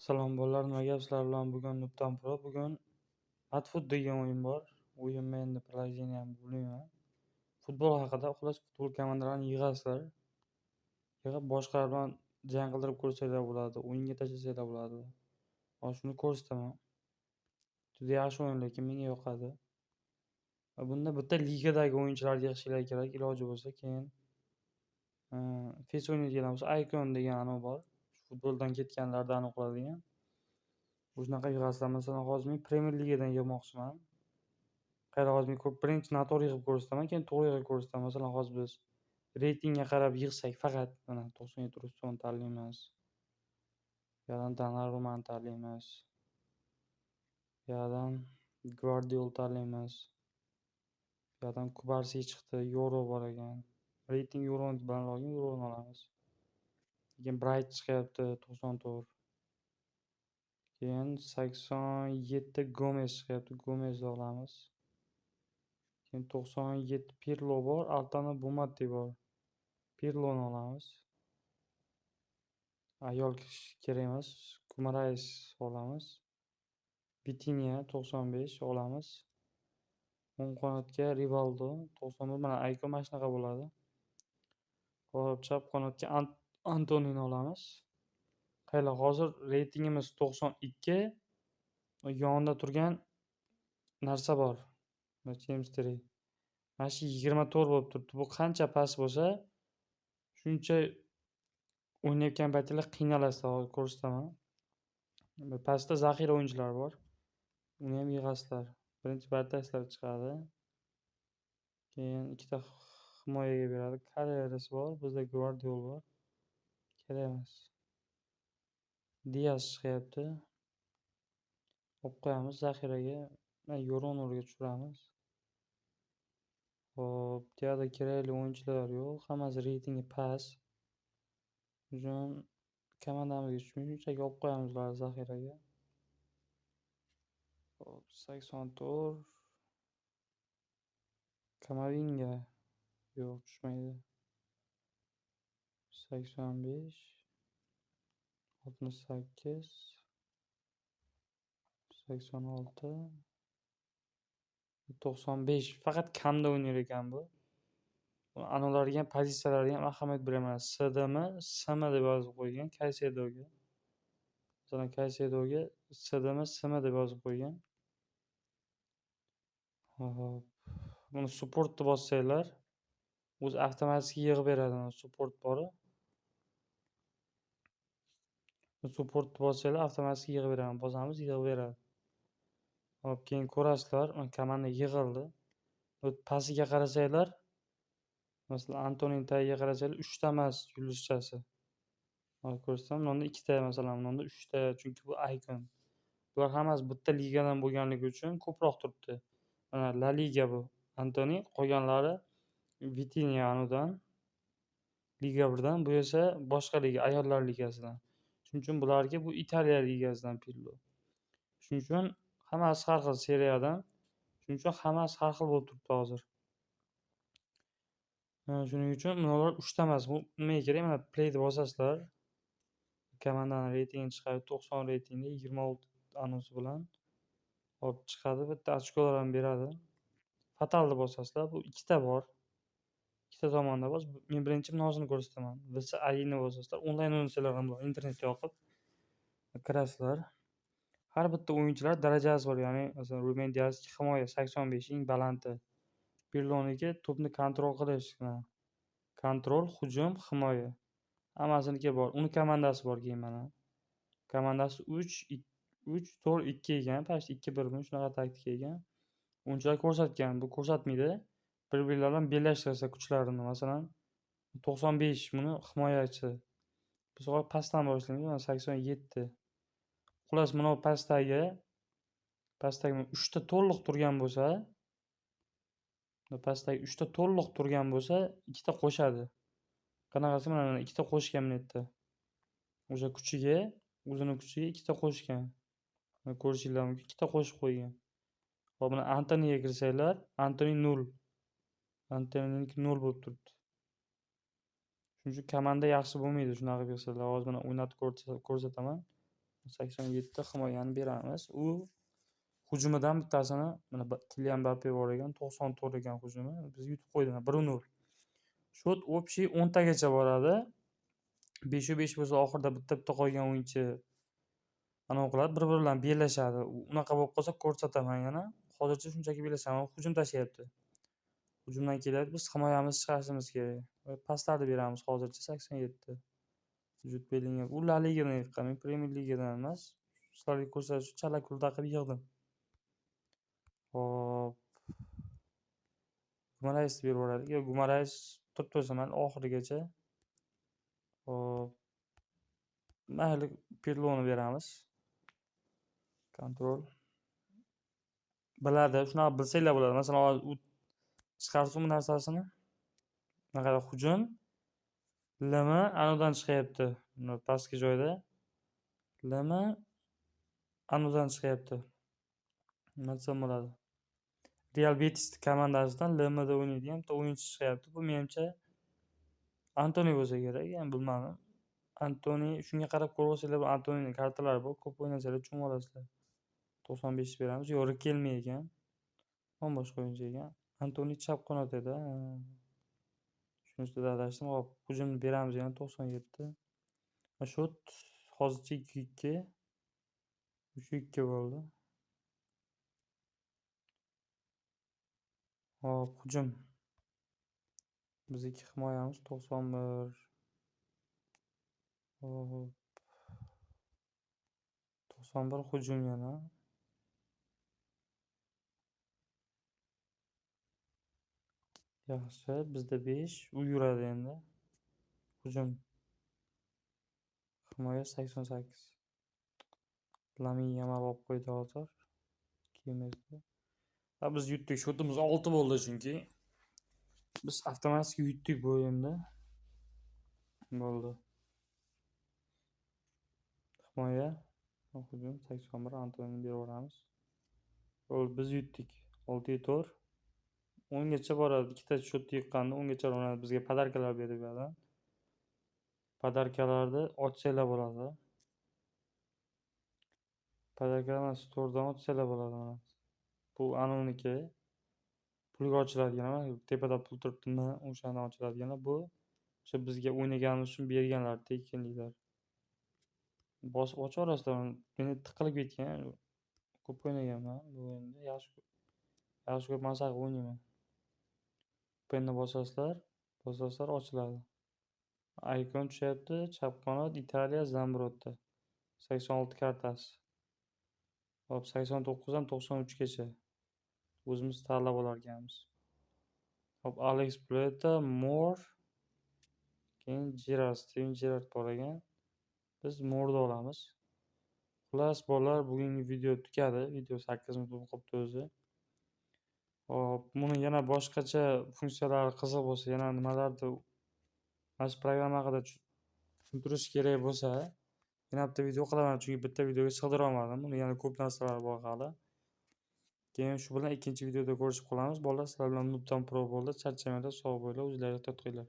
Salom bolalar, nima gap sizlar bilan bugun Nubdan Pro. Bugun Matfoot degan o'yin bor. O'yinmi endi приложение bilmayman. Futbol haqida, xullas futbol komandalarini yig'asizlar. Yig'ib boshqalar bilan jang qildirib ko'rsanglar bo'ladi, o'yinga tashlasanglar bo'ladi. Hozir shuni ko'rsataman. Juda yaxshi o'yin, lekin menga yoqadi. Va bunda bitta ligadagi o'yinchilarni yig'ishinglar kerak, iloji bo'lsa. Keyin FES o'ynaydiganlar bo'lsa, Icon degan anavi bor. Futboldan ketganlarni aniq qiladigan. Shunaqa yig'asizlar. Masalan, hozir men Premier Ligadan yig'moqchiman. Qarang, hozir men ko'p birinchi noto'g'ri yig'ib ko'rsataman, keyin to'g'ri yig'ib ko'rsataman. Masalan, hozir biz reytingga qarab yig'sak faqat mana 97 Russoni tanlaymiz. Bu yoqdan Donnarumani tanlaymiz. Bu yoqdan Gvardiol tanlaymiz. Bu yoqdan Kubarsi chiqdi, Yoro bor ekan. Reyting Yoroni balandroq, Yoroni olamiz. Keyin Bright chiqyapti 94. Keyin 87 Gomez chiqyapti. Gomezni olamiz. Keyin 97 Pirlo bor, Altana Bumatti bor. Pirloni olamiz. Ayol kishi kerak emas. Guimaraes olamiz. Vitinha 95 olamiz. O'ng qanotga Rivaldo 91, mana Icon mana shunaqa bo'ladi. Hop, chap qanotga Antonini olamiz. Qaranglar, hozir reytingimiz 92. Yonida turgan narsa bor. Chemistry. Mana shu 24 bo'lib turibdi. Bu qancha past bo'lsa, shuncha o'ynayotgan paytinglar qiynalasizlar. Hozir ko'rsataman. Pastda zaxira o'yinchilar bor. Uni ham yig'asizlar. Birinchi Bartaslar chiqadi. Keyin ikkita himoyaga beradi. Carreras bor, bizda Gvardiol bor. Kerak emas. Diaz chiqyapti. Olib qo'yamiz zaxiraga. Yoroni o'rniga tushiramiz. Hop, bu yoqda kerakli o'yinchilar yo'q. Hammasi reytingi past. Shuning uchun komandamizga tushmay shunchaki olib qo'yamiz ularni zaxiraga. Hop, 84. Kamavinga yo'q, tushmaydi. 85. 68. 86. 95. Faqat kamda o'ynar ekan bu. Anavilarga ham, pozitsiyalariga ham ahamiyat beraman. SDmi, SM deb yozib qo'ygan Kaysedoga. Masalan, Kaysedoga SDmi, SM deb yozib qo'ygan. Hop. Buni supportni bossanglar, o'zi avtomatik yig'ib beradi. Support bor. Supportni bossanglar avtomatik yig'ib beradi. Bosamiz, yig'ib beradi. Hop, keyin ko'rasizlar, komanda yig'ildi. Pastiga qarasanglar, masalan, Antonin tagiga qarasanglar, 3 ta emas yulduzchasi. Hozir ko'rsatam, bunda 2 ta, masalan, bunda 3 ta, chunki bu icon. Bular hammasi bitta ligadan bo'lganligi uchun ko'proq turibdi. Mana La Liga bu. Antoni, qolganlari Vitinha anudan, Liga 1dan, bu esa boshqa liga, ayollar ligasidan. Shuning uchun bularga bu Italiya ligasidan Pirlo. Shuning uchun hammasi har xil seriyadan. Shuning uchun hammasi har xil bo'lib turibdi hozir. Shuning uchun bular 3 ta emas. Bu nimaga kerak? Mana playni bosasizlar. Komandani reytingini chiqarib 90 reytingda 26 anusi bilan hop chiqadi. Bitta ochkolar ham beradi. Fatalni bosasizlar. Bu ikkita bor. Ikkita tomonda bor. Men birinchi bunosini ko'rsataman. VS1 ni bosasizlar. Onlayn o'ynasalar ham bo'ladi. Internetga yoqib kirasizlar. Har bitta o'yinchilar darajasi bor. Ya'ni masalan, Ruben Dias himoya 85 eng balanti. Pirloniki to'pni kontrol qilish, kontrol, hujum, himoya. Hammasiniki bor. Uni komandasi bor keyin mana. Komandasi 3 3 4 2 ekan, почти 2 1 mi shunaqa taktika ekan. O'yinchilar ko'rsatgan, bu ko'rsatmaydi. Bir-birlari bilan bellashtirsa kuchlarini. Masalan, 95 buni himoyachi. Biz hozir pastdan boshlaymiz, mana 87. Xullas, mana bu pastdagi 3 ta to'liq turgan bo'lsa, pastdagi 3 ta to'liq turgan bo'lsa, 2 ta qo'shadi. Qanaqasi mana 2 ta qo'shgan bu yerda. O'sha kuchiga, o'zini kuchiga 2 ta qo'shgan. Ko'rishinglar mumkin, 2 ta qo'shib qo'ygan. Hop, mana Antoniga kirsanglar, Antoni 0. Antoniniki 0 bo'lib turibdi. Shuning uchun komanda yaxshi bo'lmaydi shunaqa qilib yig'salar. Hozir mana o'ynatib ko'rsataman. 87 himoyani beramiz. U hujumidan bittasini mana Kylian Mbappe bor ekan, 94 ekan hujumi. Biz yutib qo'ydik 1-0. Счёт общий 10 tagacha boradi. 5-5 bo'lsa oxirida bitta-bitta qolgan o'yinchi anavi qiladi, bir-biri bilan bellashadi. Unaqa bo'lib qolsa ko'rsataman yana. Hozircha shunchaki bellashaman. Hujum tashlayapti. Hujumdan kelyapti. Biz himoyamizni chiqarishimiz kerak. Paslarni beramiz hozircha 87. Jud Bellingham. U La Ligadan yiqqan, men Premier Ligadan emas. Sizlarga ko'rsatish uchun chala kulda qilib yig'dim. Hop. Gumaraysni berib yuboraylik. Yo'q, Gumarays turib tursa mayli oxirigacha. Hop. Mayli, Pirloni beramiz. Kontrol. Biladi, shunaqa bilsanglar bo'ladi. Masalan, hozir u chiqarsin bu narsasini. Bunaqa hujum. Limi anavidan chiqyapti. Pastki joyda. Limi anavidan chiqyapti. Nima desam bo'ladi? Real Betis komandasidan LMda o'ynaydigan bitta o'yinchi chiqyapti. Bu menimcha Antoni bo'lsa kerak, yani bilmadim. Antoni shunga qarab ko'rib olsanglar, bu Antonining kartalari bor, ko'p o'ynasanglar tushunib olasizlar. 95 beramiz. Yo'q, Rikelme ekan. Boshqa o'yinchi ekan. Antoni chap qanot edi. Shuning ustida adashdim. Hop, hujumni beramiz yana 97. Счёт hozircha 2-2. 3-2 bo'ldi. Hop, hujum. Bizniki himoyamiz 91. Hop. 91 hujum yana. Yaxshi, bizda 5, u yuradi endi. Hujum. Himoya 88. Lamin Yamal olib qo'ydi hozir. Kelmasdi. Ha, biz yutdik. Счётimiz 6 bo'ldi chunki. Biz avtomatik yutdik bu o'yinda. Bo'ldi. Himoya, hujum 81 Antonini berib yuboramiz. Bo'ldi, biz yutdik. 6-4. 10 gacha boradi. Ikkita счёт yiqqanda 10 gacha boradi. Bizga podarkalar berdi bu yerdan. Podarkalarni ochsanglar bo'ladi. Podarkalar mana storedan ochsanglar bo'ladi mana. Bu anoniki. Pulga ochiladigan mana tepada pul turibdimi, o'shandan ochiladigan. Bu o'sha bizga o'ynaganimiz uchun berganlar tekinliklar. Bosib ochaverasizlar. Meni tiqilib ketgan. Ko'p o'ynaganman bu o'yinda. Yaxshi ko'p maza qilib o'ynayman. Penni bosasizlar, bosasizlar ochiladi. Icon tushyapti, chap qanot Italiya Zambrotta. 86 kartasi. Hop, 89 dan 93 gacha. O'zimiz tanlab olarkanmiz. Hop, Alex Pleta, Moore, keyin Gerrard, Steven Gerrard bor ekan. Biz Moore'ni olamiz. Xullas, bolalar, bugungi video tugadi. Video 8 minut bo'lib qolibdi o'zi. Hop, buni yana boshqacha funksiyalari qiziq bo'lsa, yana nimalardir mana shu programma haqida tushuntirish kerak bo'lsa, yana bitta video qilaman, chunki bitta videoga sig'dira olmadim. Buni yana ko'p narsalar bor hali. Keyin shu bilan ikkinchi videoda ko'rishib qolamiz. Bolalar, sizlar bilan Nubdan Pro bo'ldi. Charchamanglar, sog' bo'linglar, o'zlaringiz ehtiyot qilinglar.